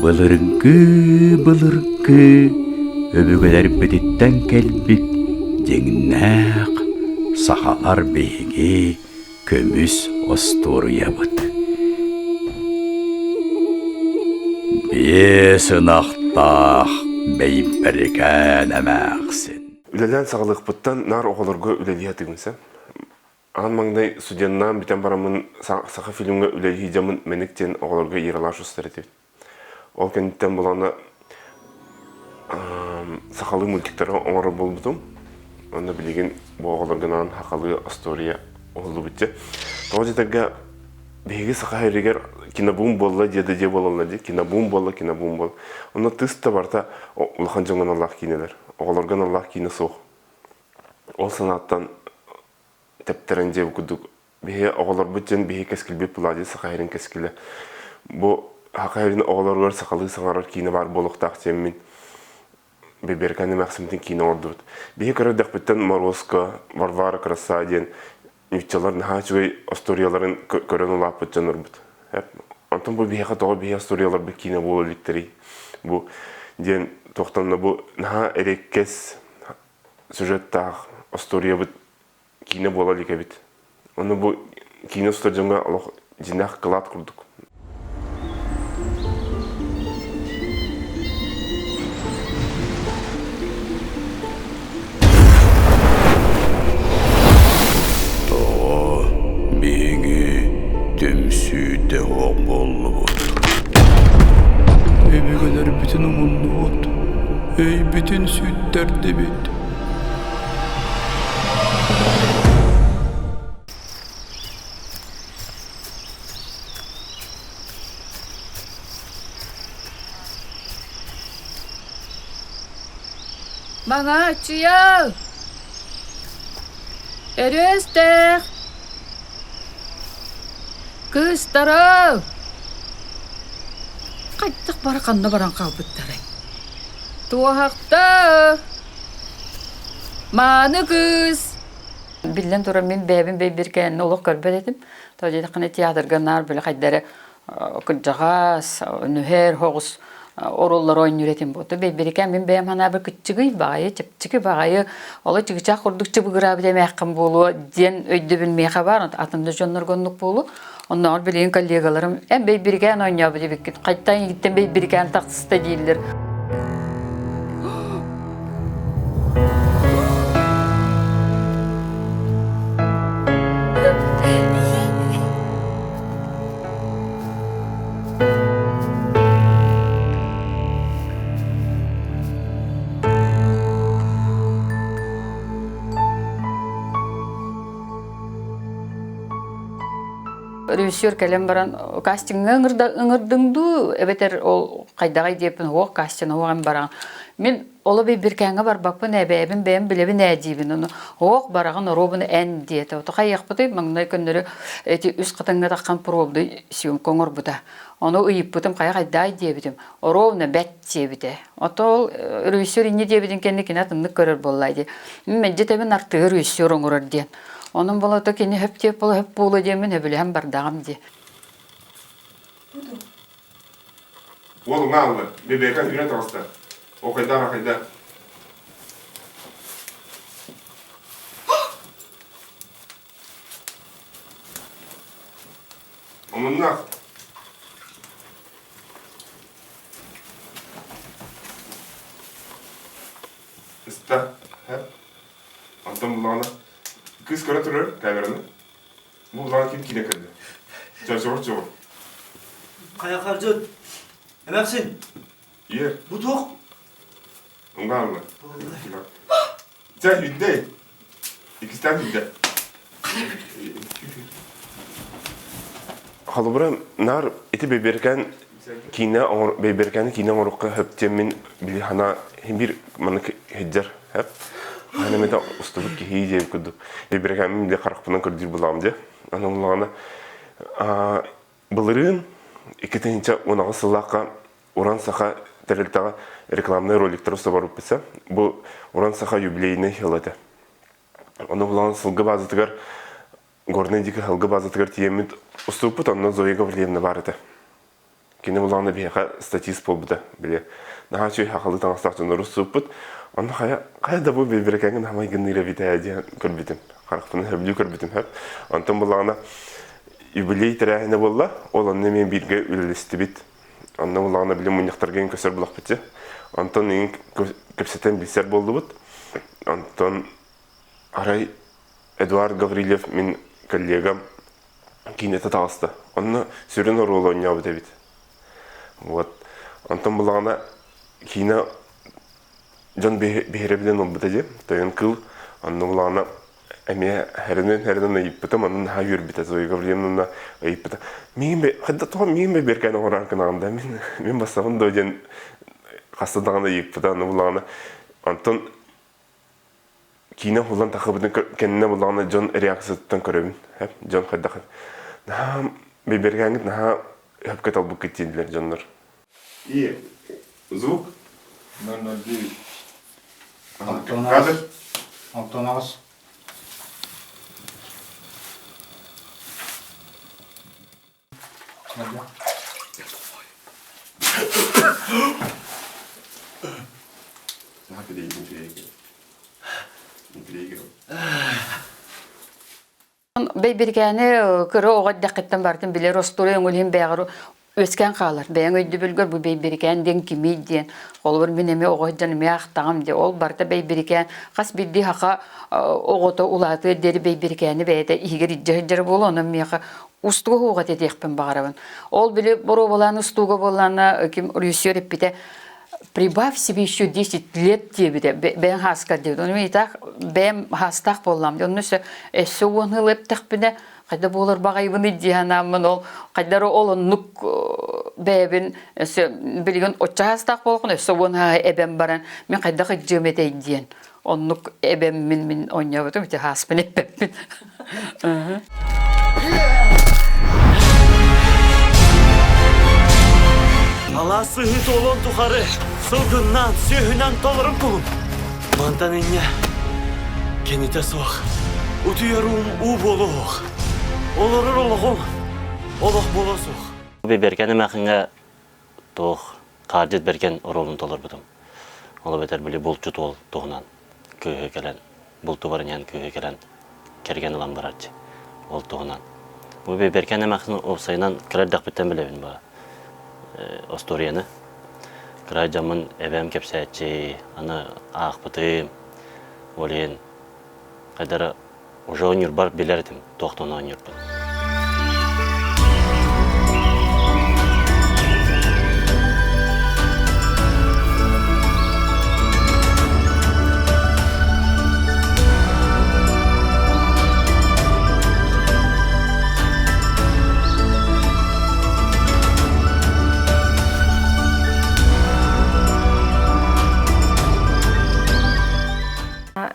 Былыргы-былыргы өбүгэлэрбититтэн кэлбит дьиҥнээх сахалар биһиги көмүс остуоруйабыт. Биэс ынахтаах бэйбэрикээн эмээхсин. Үлэлээн саҕалыахпыттан наар оҕолорго үлэлии сатыыбын сэ. Аан маҥнай студеннаан бүтэн бараммын саха фильмҥа үлэлии дьаммын мэник диэн оҕолорго Ералаш устар этибит. Ол кэнниттэн булана сахалыы мультиктары оҥорор буолбутум. Онно билигин бу оҕолорго анаан сахалыы остуоруйа уһуллубут. Тоҕо диэтэргэ биһиги саха сиригэр кинобум буолла диэ да диэ буолаллар дии. Кинобум буолла, кинобум буолла. Онно тыс да барыта улахан дьоҥҥо аналлаах киинэлэр. Оҕолорго аналлаах киинэ суох. Ол санааттан тэптэрэн дьиэ курдук биһи оҕолорбут дьон биһи кэскилбит буолаа дии саха сирин кэскилэ. Бу саха сирин оҕолоругар сахалыы саҥарар киинэ баар буолуохтаах диэммин Бэбиэркэн эмээхсиммитин киинэ оҥордубут. Биһи кыра эрдэхпиттэн Морозко, Варвара Краса диэн нууччалар наһаа үчүгэй остуоруйаларын көрөн улааппыт дьоннорбут. Онтон бу биһиэхэ тоҕо биһи остуоруйаларбыт киинэ буола иликтэрий? Бу диэн туохтан да бу наһаа эриэккэс сюжеттаах остуоруйабыт киинэ буола илик эбит. Ону бу киинэ устар дьоҥҥо олох дьиҥнээх кылаат курдук. Тоҕо биһиги түмсүүтэ суох буоллубут? Өбүгэлэрбитин умуннубут, өйбүтүн сүттэрдибит. Маҥааччыйа! Өрүөстээх! Кыыстара! Хайдах бары ханна баран хаалбыттарай? Туоһахта! Мааны кыыс! Биллэн турар, мин бэйэбин бэйбиркээнни олох көрбөт этим. То диэтэххинэ театрга наар били хайда эрэ кырдьаҕас, нүһэр соҕус оруоллары оонньуур этим. Ото бэйбирикээн мин бэйэм санаабар кыччыгый баҕайы, чэпчэки баҕайы, оло чыгычаах курдук чыбыгыраабыт эмээххин буолуо диэн өйдөбүл миэхэ баар, атын да дьоннорго оннук буолуо. Оннооҕор билигин коллегаларым эн бэйбирикээн оонньообут эбиккин, хайтан иһиттэн бэйбирикээн тахсыста дииллэр. Режиссер кэлэн баран кастиҥҥа ыҥырдыҥ дуу эбэтэр ол хайдаҕай диэппин уох кастинг уох эн бараҕын мин оло биркээҥҥэ барбаппын эбээбин бэйэм билэбин ээ диибин ону оох бараҕын оруобуна эн диэтэ ото хайыахпытый маҥнай көннөрү эти үс хатыҥҥа таххан пробный съемка оҥорбута ону ыйыппытым хайа хайдаай диэбитим оруобуна бэт диэбитэ ото ол режиссер инньэ диэбитин кэннэ кини атыннык көрөр буолла дии мэлдьи тэбин артыгы режиссер оҥорор диэн онон болото кини хөп диэп буола хөп буолуо диэммин сөбүлэһэн бардаҕым дии Уол уҥа алла, Бэбиэкэ үүнэ таҕыста. Ол хайдах хайда? Омуннаах. Ыста. Онтон буллаҕына кыыс көрө турар камераны. Бу буллаҕына ким киирэн кэллэ? Чочугур чугур. Хайа хардьыт. Эмээхсин. Иэр. Бу туох? Унгаалла. Чэ, үрдэй. Иккистээн үрдэ. Холобура, наар ити бэбиэркээн киинэ оҥор бэбиэркээни киинэ оҥорукка хөп диэммин били хана биир маннык иһдьэр хөп хана эмэтэ устубут киһи диэбит курдук бэбиэркээммин били харахпынан көрдүүр булаҕым дьэ аны буллаҕына былырыын 2018 сыллаахха Уран Саха тэрилтэҕэ рекламнай роликтары уста барбыппыт Бу Уран Саха юбилейный сыл этэ. Ону булан сылгы базатыгар Горнай диэки Халга базатыгар тиийэммит устубуппут, онно Зоя Гаврильевна баар этэ. Кини булаҕына биһиэхэ статист буолбута, били наһаа үчүгэй сахалыы таҥастаах дьоннору устубуппут. Онно хайа, хайа да бу бэйбэрэкээҥҥэ наһаа майгынныыр эбит ээ диэн көрбүтүм. Харахпынан сөбүлүү көрбүтүм сөп. Онтон буллаҕына юбилей тэрээһинэ буолла, ол онно эмиэ бииргэ үлэлэстибит. Онно буллаҕына били мунньахтарга иҥ көсөр булахпыт дьэ. Онтон иҥ кэпсэтэн билсэр буоллубут. Онтон арай Эдуард Гаврильев мин коллегам киинэтэ таҕыста. Онно сүрүн оруолу оонньообут эбит. Вот. Онтон буллаҕына киинэ дьон биһирэбилин ылбыта дии. Тойон кыыл. Онно буллаҕына эмиэ хэринэн-хэринэн ыйыппытым, онно наһаа үөрбүтэ. Зоя Гаврильевна ыйыппыта. Миигин бе, хайда тоҕо миигин бе беркээн оҥороор гынаҕын да, мин, мин бастабын дуо диэн хаста даҕаны ыйыппыта. Онно буллаҕына онтон киинэ уһуллан тахыбытын кэннэ буллаҕына дьон реакциятыттан көрөбүн. Дьон хайдах наһаа бэйбэргээҥҥит наһаа өпкө талбыккыт дииллэр дьоннор. И звук 009. Кадр. Алтан Бэйбиргээни кыра оҕо эрдэххиттэн барытын билэр остуоруйа өҥүлүһүн бэйэҕэр үөскээн хаалар. Бэйэҥ өйдөбүлгэр бу бэйбирикээн диэн кимий диэн. Холобур мин эмиэ оҕо сылдьан эмиэ ахтаҕым диэ. Ол барыта бэйбирикээн хас биирдии саха оҕото улаатыар диэри бэйбирикээни бэйэтэ иһигэр илдьэ сылдьара буолуо. Онон миэхэ устуга уһуоҕа этиэхпин баҕарабын. Ол били боруобалаан устууга буоллаҕына ким режиссер эппитэ прибавь себе еще 10 лет диэбитэ бэйэҥ хааскар диэбит. Ону мин итак бэйэм хаастаах буоллаам. Онно өссө өссө уон сыл эптэхпинэ хайда буолар баҕайыбыный дии санааммын ол хайдары ол оннук бэйэбин өссө билигин оччо хаастаах буоллахпына өссө уон хааһы эбэн баран мин хайдах илдьиэм этэй диэн оннук эбэм мин мин оонньообутум ити хааспын эппэппин. Алаас сыһыы туолуон тухары сылгыннан, сүөһүнэн толорун кулун. Мантан инньэ кинитэ суох. Утуйар уум уу буолуох. Олорор олоҕум олох буолуо суох. Бэргэн эмээхиҥҥэ туох хаардьыт бэргэн оруолун толорбутум. Ол эбэтэр били булчут уол туһунан кыыһы кэлэн, бултубар иһэн кыыһы кэлэн кэргэн ылан барарчы. Ол туһунан. Бу Бэркэн эмээхсин уопсайынан кыра эрдэхпиттэн билэбин баа остуоруйаны. Кыра дьоммун эбээм кэпсээччи, аны аахпытым, ол иһин хайдара Уже оонньуурбар билэр этим, туохтан оонньуурбун.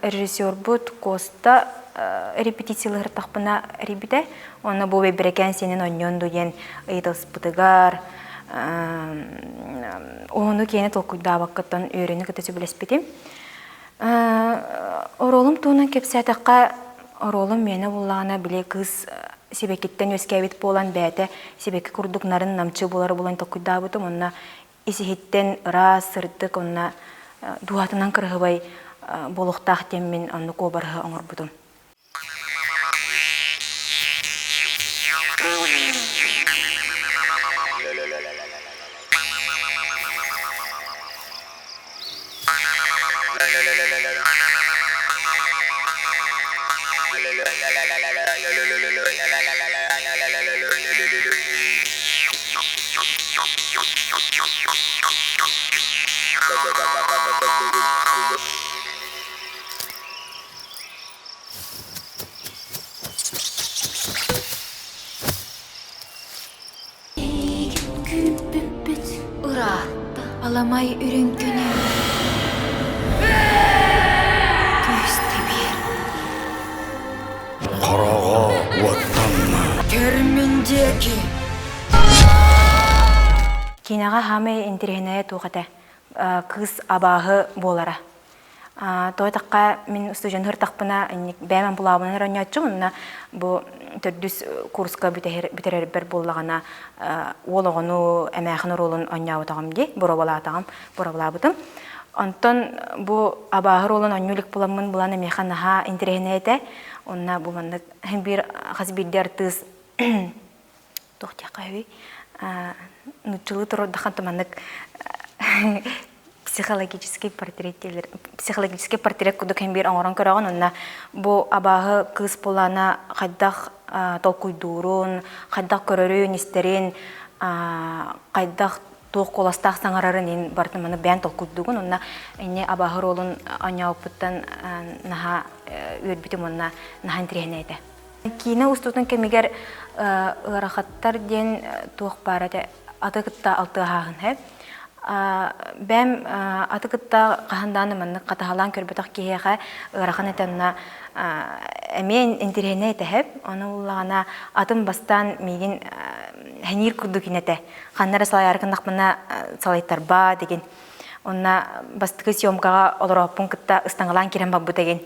Режиссербут Коста репетициялыыртахпына эрийбитэ. Уонна бу бэйбэрэкээн сиэнин онньуон ду диэн ыйыталаспытыгар уһуну киэни толкуйдаабаккыттан үөрүүнү кытта сөбүлэспитим. Оруолум туһунан кэпсээтэххэ, оруолум миэнэ буоллаҕына, били кыыс сибэккиттэн үөскээбит буолан бэйэтэ сибэкки курдук нарын намчы буолары булан толкуйдаабытым. Онно ис-иһиттэн ыраас, сырдык уонна дууһатынан кыраһыбай буолуохтаах диэммин оннук уобараһы оҥорбутум. Эйигин күүппүппүт ыраатта. Аламай үрүҥ күнү күүстэ биэр. Хороҕо уоттанна. Көр мин диэки. Киинэҕэ хаамай интэриэһинэйэ туох этэ? Кыыс абааһы буолара. Тоҕо эттэххэ, мин устудьуон һыртахпына бэйэм ампулаабынан эрэ оонньооччум, онно бу төрдүс курска бүтэрэрбэр буоллаҕына уол оҕону эмээхин оруолун оонньообутаҕым дии, боруобалаатаҕым, боруобалаабытым. Онтон бу абааһы оруолун оонньуу илик буламмын булан эмиэхэ наһаа интэриэһинэй этэ. Онно бу маннык биир хас биирдии артыыс туох диэххэ үһүй нууччалыы туруордахха маннык психологический портрет дииллэр психологический портрет курдук эн биир оҥорон көрөҕүн онно бу абааһы кыыс буолаана хайдах толкуйдуурун хайдах көрөрүн истэрин хайдах туох куоластаах саҥарарын ин барытын маны бэйэн толкуйдуугун онно инни абааһы оруолун оонньообуппуттан наһаа үөрбүтүм уонна наһаа интириэһинэй этэ Киинэ устуутун кэмигэр ыарахаттар диэн туох баар этэ аты кытта алтыаһааһын һэ. Бэм аты кытта хаһан даҕаны маннык хатаһалаан көрбөтөх киһиэхэ ыарахан этэ онно эмиэ интириэһинэй этэ һэп. Ону буллаҕына атын бастаан миигин хэниир курдук инэтэ. Ханна эрэ салайаары гыннахпына салайтарба дигин. Онно бастакы съемкаҕа олорооппун кытта ыстаҥалаан киирэн барбыт эгин.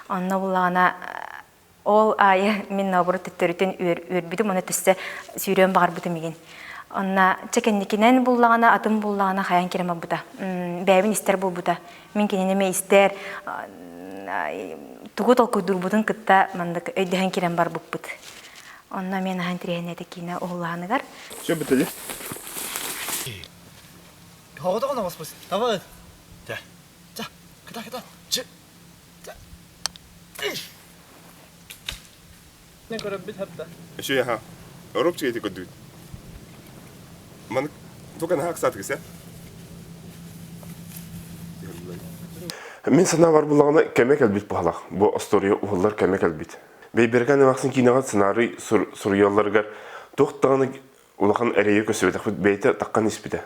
Онно буллаҕына Ол аайы мин наоборот төттөрүтүн үөрбүтүм уонна төссө сүүрүөн баҕарбытым игин. Онно чэ кэнникинэн буллаҕына, атын буллаҕына хайаан киирэн барбыта. Бэйэбин истэр буолбута. Мин кинини эмиэ истэр, тугу толкуйдуурбутун кытта маннык өйдөһөн киирэн барбыппыт. Онно эмиэ наһаа интэриэһинэй этэ киинэ уһуллаһаныгар. Все бүтэлі. Тоҕо оҕоспус. Давай. Чэ. Чэ, кыта кыта. Чэ. Үчүгэй аһа. Оруоп үчүгэйдик көрдүгүт. Маннык туга наһаа ыксаатыгыс ээ? Мин санаабар буллаҕына кэмэ кэлбит баһылах. Бу остуоруйа уһуллар кэмэ кэлбит. Бэйбэрикээн эмээхсин киинэҕэ сценарий суруйалларыгар туох даҕаны улахан эрэйи көрсүбэтэхпит бэйэтэ таххан испитэ.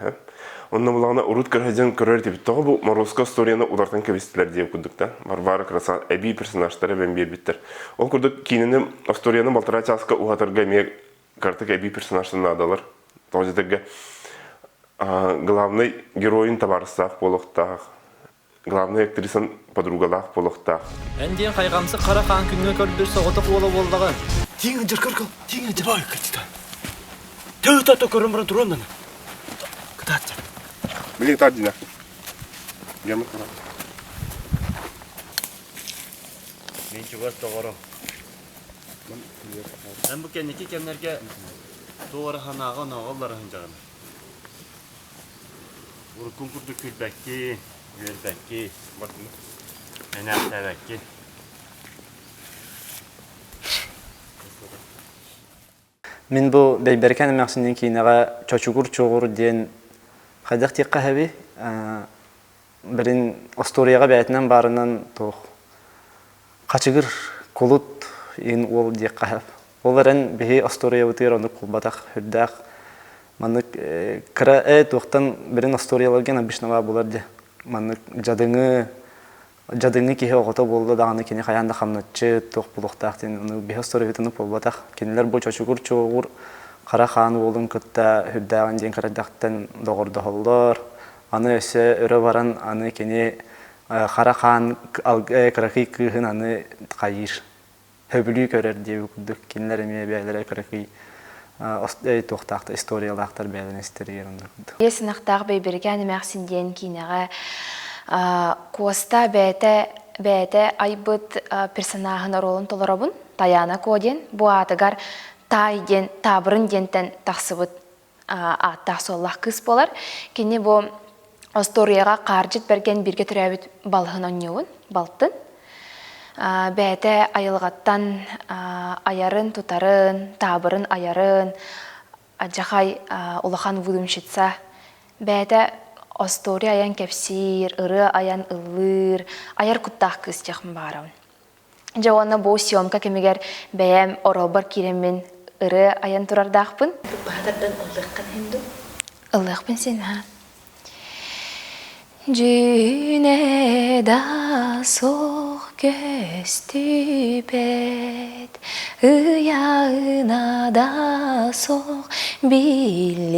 Онно булаҕына урут көрө көрөр этибит. Тоҕо бу Моруоска историяны улартан кэбистилэр диэн курдук да. Варвара Краса эбии персонажтары эбэн биэрбиттэр. Ол курдук киинэни историяны балтараа чааска уһатарга эмиэ кыратык эбии персонажтар наадалар. Тоҕо диэтэргэ главный геройун табаарыстаах буолуохтаах, главный актрисан подругалаах буолуохтаах. Эн диэн хайҕамсык хара хаан күҥҥэ көрбүт соҕотох уола буоллаҕа. Тииҥ ыдьыр көр тииҥ ыдьыр. Ой, кытта. Тыы-та көрөн баран туруон нана. Кытаат. Билин кытаат дина. Геммит кара. Мин чугас доҕорум. Эн бу кэнники кэмнэргэ туох эрэ санааҕа-онооҕо ылларыһын дьаҕына. Уруккун курдук күлбэккин, үөрбэккин, мэнээхтээбэккин. Мин бу Бэйбэрикээн эмээхсинин киинэҕэ Чочугур чуоҕур диэн хайдах диэххэ сөбүй? Бэрин остуоруйаҕа бэйэтинэн баарынан туох хачыгыр кулут иин уол диэххэ сөп. Ол эрэн биһи остуоруйабытыгар оннук кулбатах сүрдээх маннык кыра ээ туохтан бирин остуоруйаларга обычно булар дии маннык дьадыҥы дьадыҥы киһи оҕото буолла даҕаны кини хайаан да хамначчыт туох буолуохтаах диэн ону биһи остуоруйабыт оннук буолбатах кинилэр бу чочугур чуоҕур хара хаан уолун кытта сүрдээҕин диэн кыра доҕордоһоллор аны өссө өрө баран аны кини хара хаан кыракый кыыһын аны хайыыр сөбүлүү көрөр диэбит курдук кинилэр эмиэ бэйэлэрэ кыракый туохтаахтар историялаахтар бэйэлэрин истэригэр онно курдук. Биэс ынахтаах Бэйбэрикээн эмээхсин диэн киинэҕэ Куоста бэйэтэ бэйэтэ айбыт персонаһын оруолун толоробун Таяна Ко диэн бу аатыгар Таай диэн таабырын диэнтэн тахсыбыт ааттаах-суоллаах кыыс буолар. Кини бу остуоруйаҕа Хаардьыт Бэргэн бииргэ төрөөбүт балыһын оонньуубун, балтын. Бэйэтэ айылҕаттан айарын, тутарын, таабырын айарын, адьахай улахан выдумщица. Бэйэтэ остуоруйа айан кэпсиир, ырыа айан ыллыыр, айар куттаах кыыс диэхпин баҕарабын. Дьэ уонна бу съемка кэмигэр бэйэм оруолбар киирэммин ырыа айан турардаахпын. Баһа тардан ыллыаххын иһин дуу? Ыллыахпын син аһа. Дьүнэ да суох көстүбэт, ыйаына да суох биллибэт.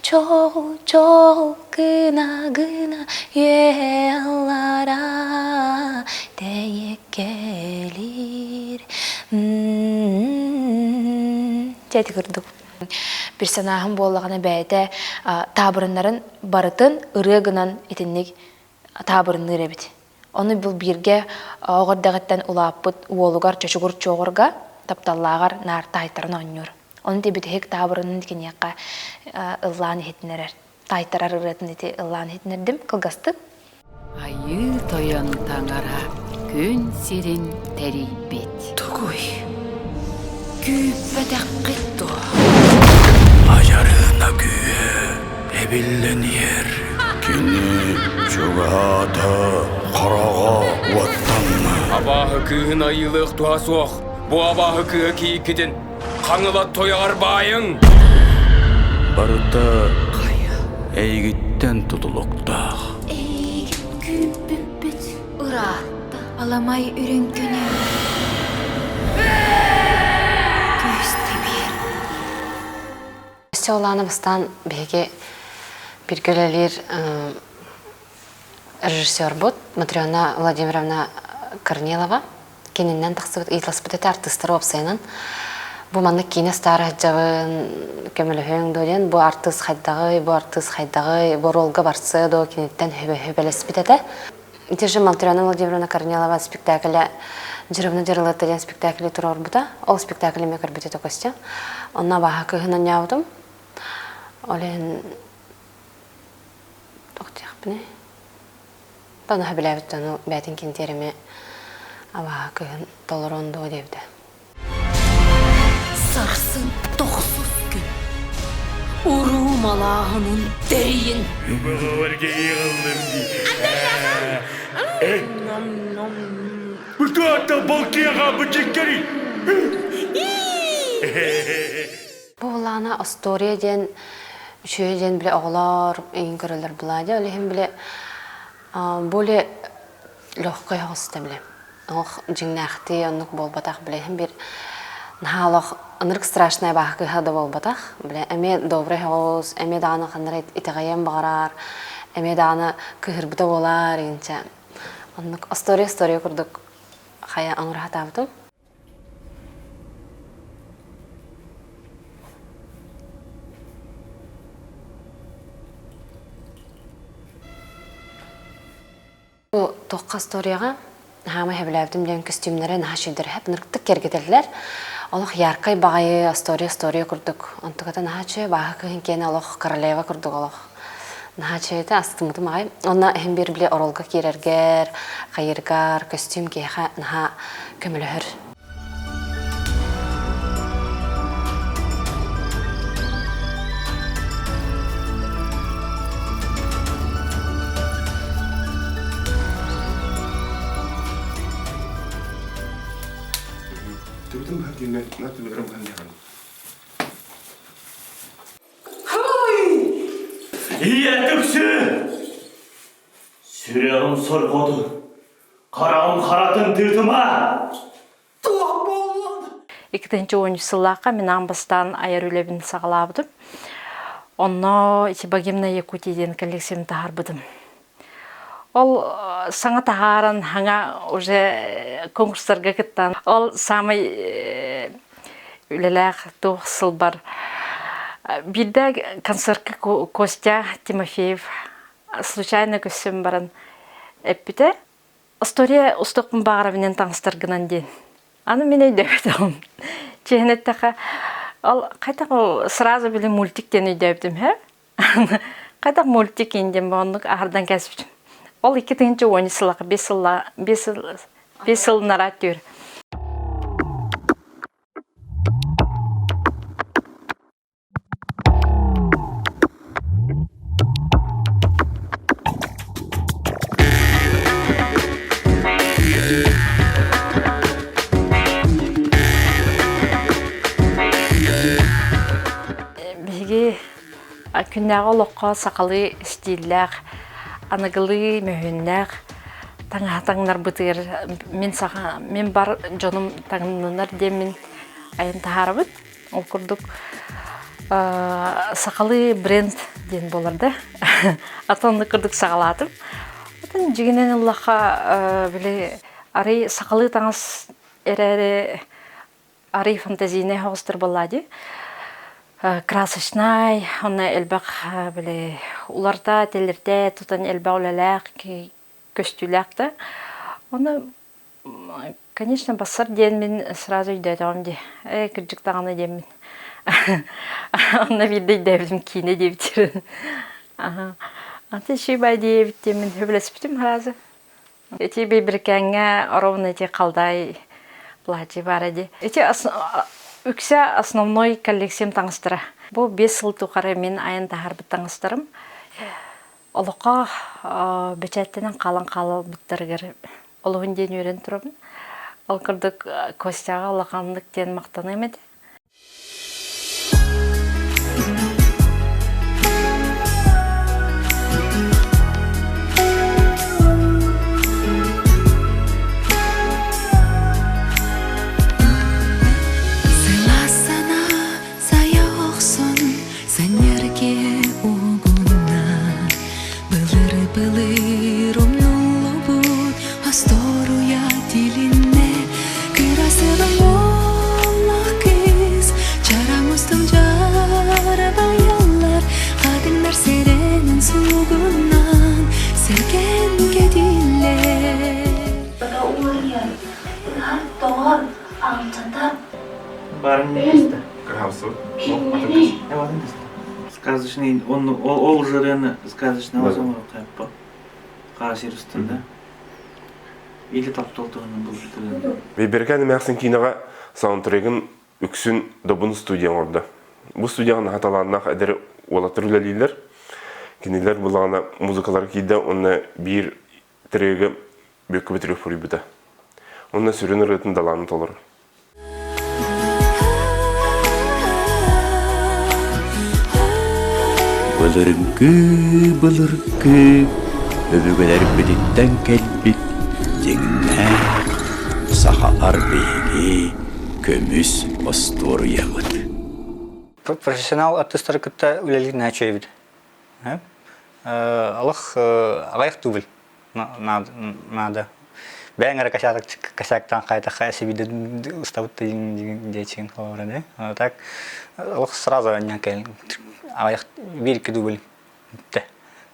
Чоҕул, чоҕул гына гына үөһэ аллара тэйиэккэлиир. Дьэ ити курдук. Персонажым буоллаҕына бэйэтэ таабырыннарын барытын ырыа гынан итинник таабырынныыр эбит. Ону бу бииргэ оҕо эрдэҕиттэн улааппыт уолугар Чочугур Чуоҕурга тапталлааҕар наар таайтаран оонньуур. Ону ити бүтэһик таабырынын киниэхэ ыллаан иһитинэрэр. Таайтарар ырыатын ити ыллаан иһитинэрдим кылгастык. Айыы Тойон Таҥара күн сирин тэрийбит. Тугуй? Күүппэтэххит дуо? Айарыына күүһэ эбиллэн иһэр. Кини чугаһаата, хараҕа уоттанна. Абааһы кыыһын айыылыах туһа суох. Бу абааһы кыыһа кийиккитин хаҥыла тойоҕор баайыҥ! Барыта эйигиттэн тутулуктаах. Эйигин күүппүппүт ыраатта. Аламай үрүҥ күнү күүстэ биэр. Өссө Олаана бастаан биһиги бииргэ үлэлиир режиссербут Матрена Владимировна Корнилова кининнэн тахсыбыт ыйыталаспыт этэ артыыстары уопсайынан бу маннык киинэ стара сылдьабын көмөлөһүөҥ дуо диэн бу артыыс хайдаҕый бу артыыс хайдаҕый бу оруолга барсыа дуо киниттэн сүбэлэспит этэ Ити же Матрена Владимировна Корнилова спектакле Дьырыбына Дьырылыатта диэн спектакли туруорбута. Ол спектакль эмиэ көрбүт этэ Костя. Онно абааһы кыыһын оонньообутум. Ол иһин туох диэхпиний? Тону сөбүлээбит дьону бэйэтин кинтиэр эмиэ абааһы кыыһын толоруон дуо диэбитэ. Сарсын тохсус күн. Уруу малааһынын тэрийин. Бу былаана остуоруйа диэн үчүгэй диэн бile оҕолор эҥин көрөллөр былаа дьэ ол иһин бile более легкой оҕуста бile Ох, дьиҥнээхтии оннук буолбатах, бile иһин биир наһаа олох ынырык страшная бааһы кыыһа да буолбатах. Бile эмиэ добрый оҕус, эмиэ даҕаны ханна эрэ итэҕэйиэн баҕарар, эмиэ даҕаны кыыһырбыта буолар инчэ. Оннук история история курдук хайа оҥоро сатаабытым. Бу туохха историяҕа хаамай сөбүлээбитим диэн көстүүмнэрэ наһаа үчүгэйдэр ынырыктык киэргэтэллэр. Олох яркай баҕайы история история курдук. Онтуката наһаа үчүгэй бааһы кыһын киэнэ олох королева курдук олох. Наһаа үчүгэй этэ астыммытым аҕай. Онно иһин биир били оролго киирэргэр, хайыыргар көстүүм киһиэхэ наһаа көмөлөһөр. Ийэ түксү! Сүрэҕим сорҕотун, хараҕым харатын тыытыма! Туох буоллун? 2010 сыллаахха мин аан бастаан айар үлэбин саҕалаабытым. Онно ити Богемная Якутия диэн коллекцияны таһаарбытым. Ол саҥа таһааран, хаҥа уже конкурстарга кыттан, ол самый үлэлээх туох сылбар биирдэ концертка Костя Тимофеев случайно көрсөн баран эппитэ История устуохпун баҕарабынан таҥастаргынан диэн. Аны мин өйдөөбөтөҕүм. Чиэһин эттэххэ, ол хайдах ол сразу били мультик диэн өйдөөбүтүм һэ. Хайдах мультик диэн оннук аһардан кэспитим. Ол 2010 сыллаах 5 сылла 5 сыл 5 сыл нараат түөр. Биһиги күннээҕи олоххо сахалыы истииллээх, аныгылыы мөһүннээх таҥаһа таҥнарбытыгар мин саха мин бар дьонум таҥнанар диэммин айан таһаарабыт. Ол курдук. Сахалыы бренд диэн буолар да. Атын оннук курдук саҕалаатым. Атын дьигинэн ыллахха били арый сахалыы таҥас эрээри арый фантазийнай соҕустар буоллаа дии. Красочнай, онно элбэх били уларта, тэлэртэ тутан элбэх үлэлээх, көстүүлээх да. Оны конечно, бассар диэн мин сразу өйдөөтөҕүм дии. Ээ, кырдьык даҕаны диэммин. Онно биирдэ өйдөөбүтүм киинэ диэбиттэрин. Аха. Аты шибай диэбит диэммин сөбүлэспитим сразу. Ити Бэйбэрикээҥҥэ ровно ити халдай платье баара дии. Ити үксэ основной коллекциям таҥастара. Бу 5 сыл тухары мин айан таһаарбыт таҥастарым. Олоххо бэчээттэнэн хаалан хаалбыттарыгар олуһун диэн үөрэн турабын. Ол курдук Костяҕа улаханнык диэн махтаныам этэ. Сылаасана сайа охсон Санньарке угунна Былыр-былыр умнуллубут Осторуя тилиннэ Кырасыбай уоллах кыыс Чараҥ устун дьарбайаллар Хатыҥнар сэрэнэн суугунан Сэргэн кэтиллэр Уларыйар, ыһар-тоҕор, алдьатар. Барын Сказочный, он ол жырыны сказочный озон Хаасир устунда. Или таптал туһунан булбутун. Бэйбэрикээн эмээхсин киинэҕэ саундтрегын үксүн Добун студия оҥордо. Бу студияҕа наһаа талааннаах эдэр уолаттар үлэлииллэр. Кинилэр булаҕына музыкалара киирдэ уонна биир трегы Бүөккэ Петров суруйбута. Онно сүрүн ырыатын далааны толорор. Былыргы былыргы өбүгэлэрбититтэн кэлбит дьиҥнээх сахалар биһиги көмүс остуоруйабыт. Профессионал артыыстары кытта үлэлиир наһаа үчүгэй эбит. Олох аҕыйах дубль надо. Бэйэҥ эрэ косяктаан хаайтахха эсибиде устабыт диэчигин холобура да. Так олох сразу анньан кэлин аҕыйах биир-икки дубль бүттэ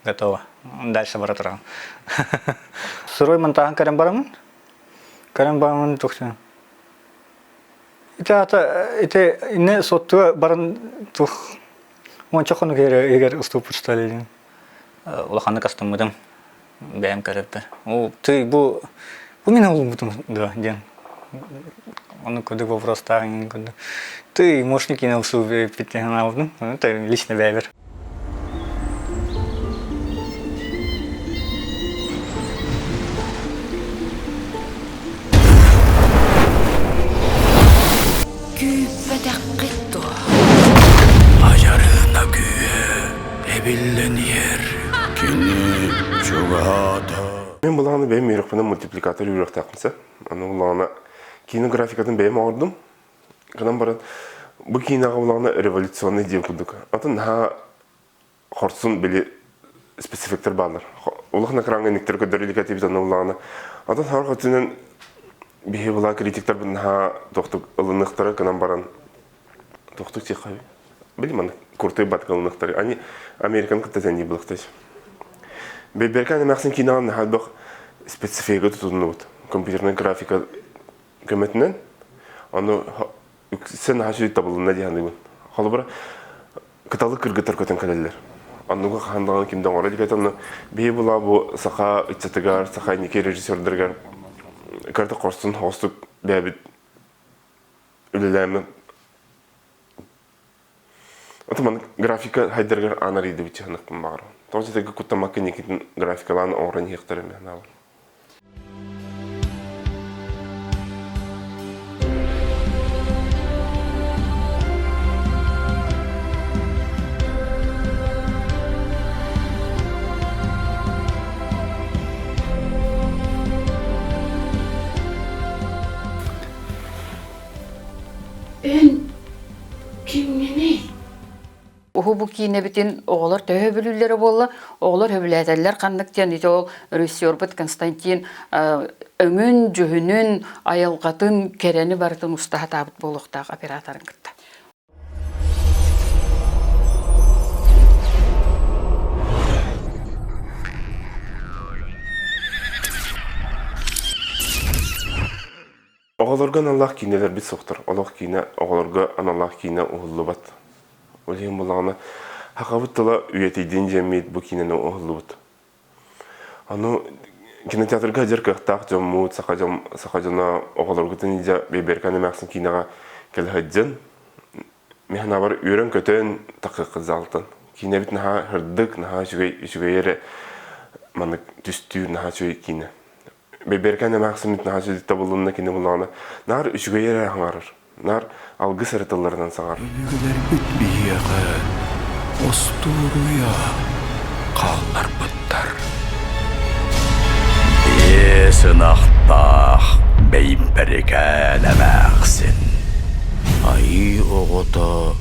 готово. Дальше бара тураҕын. Сырой монтааһын көрөн бараммын. Көрөн бараммын туох Ити аата ити инне соттуга баран туох уонча хонук иһигэр уступпут стали Улаханнык астыммытым бэйэм көрөрбөр. Ол тый бу бу мин олбутум да диэн. Ону курдук вопростаах курдук. Ты можешь кино питтен Это лично бэйбер. Күүппэтэххит дуо? Айарыына күүһэ эбиллэн иһэр. Кини чугаһаата. Мен булааны бэйэм үөрэхпинэн мультипликатор үөрэхтээхпин сэ. Аны булаана кинографикатын бэйэм оҥордум. Гынан баран бу киинэҕэ булаана революционный диэн курдук. Атын наһаа хорсун били спецэффектэр бааллар. Улахан экраҥҥа иниктэр көрдөрө илик этибит онно буллаҕына. Атын хаар өттүнэн биһи була критиктарбын наһаа тохтук ылыныахтара гынан баран тохтук тиэхэ били маннык куртуй батык ылыныахтара. Они Американы кытта тэнии булахтай. Бэйбэркээн эмээхсин киинэҕэ наһаа элбэх спецэффеги тутуннубут. Компьютерная графика көмөтүнэн ону үксэ наһаа үчүгэй табылынна дии саныыбын. Холобура, кыталык кыргыттар көтөн кэлэллэр. Оннугу хаһан даҕаны ким да оҥоро илик онно биһи була бу саха ыччатыгар, саха инники режиссердарыгар карта хорсун хоҕустук бэйэбит үлэлээммит Ото маннык графика хайдарыгар аан арыйдыбыт чыһынахпын баҕарабын. Тоҕо ситэргэ куттаммакка инникитин графикалаан оҥорон иһиэхтэрэ эмиэ санаабар. Эн кимҥиний? Уһу бу киинэбитин оҕолор төһө бүлүүллэрэ буолла, оҕолор сөбүлээтэллэр ханнык диэн ити ол режиссербут Константин өҥүн, дьүһүнүн, айылҕатын, кэрэни барытын уста сатаабыт буолуохтаах операторын кытта. Оҕолорго аналлаах киинэлэрбит суохтар. Олох киинэ оҕолорго аналлаах киинэ уһуллубат. Ол иһин буллаҕына сахабыт тыла үйэтийдин диэммит бу киинэни уһуллубут. Аны кинотеатрга сылдьар кыахтаах дьоммут, саха дьон, саха дьоно оҕолоргутун илдьэ Бэйбэркээн эмээхсин киинэҕэ кэлэ сылдьан, мин санаабар үөрэн-көтөн тахыаххыт залтан. Киинэбит наһаа сырдык, наһаа үчүгэй, үчүгэй эрэ маннык түстүүр наһаа үчүгэй киинэ. Бэйбэркээн эмээхсиммит наһаа үчүгэй табылынна кини буллаҕына наар үчүгэй эрэ хаҥарар. Наар алгыс эрэ тылларынан саҥар. Өбүгэлэрбит биһиэхэ остуоруйа хаалларбыттар. Биэс ынахтаах Бэйбэрикээн эмээхсин. Айыы оҕото.